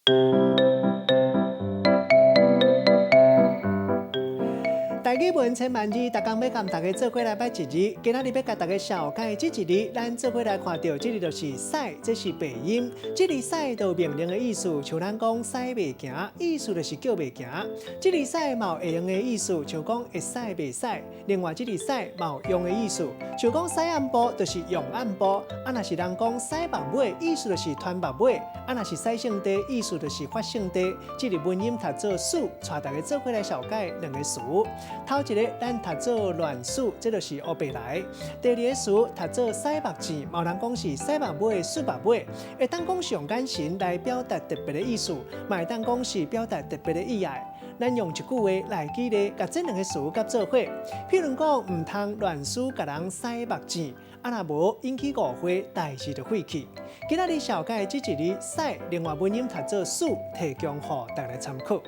台語文千萬字，逐工欲共大家做伙來掰一字。今仔日欲共大家紹介這一字，咱做伙來看著，這字就是駛，這是白音。這字駛就命令的意思，像咱講駛袂行，意思就是叫袂行。這字使嘛有會用的意思，像講會使袂使。另外，這字使嘛有用的意思，像講使暗部就是用暗部。啊，若是人講使目尾，意思就是傳目尾。啊，若是使聖地，意思就是發聖地。這字文音讀做使，帶大家做伙來紹介兩個詞。頭一个咱讀做亂使，這就是烏白來；第二個詞讀做使目糋，嘛有人講是使目尾、使目尾，會當講是用眼神來表達特別的意思，嘛會當講是表達特別的意愛。咱用一句話來舉例，共這兩个詞佮做伙。譬如講，毋通亂使共人使目糋，啊若無引起誤會，代誌就廢去。今仔日紹介這一字使，另外文音讀做使，提供予大家參考。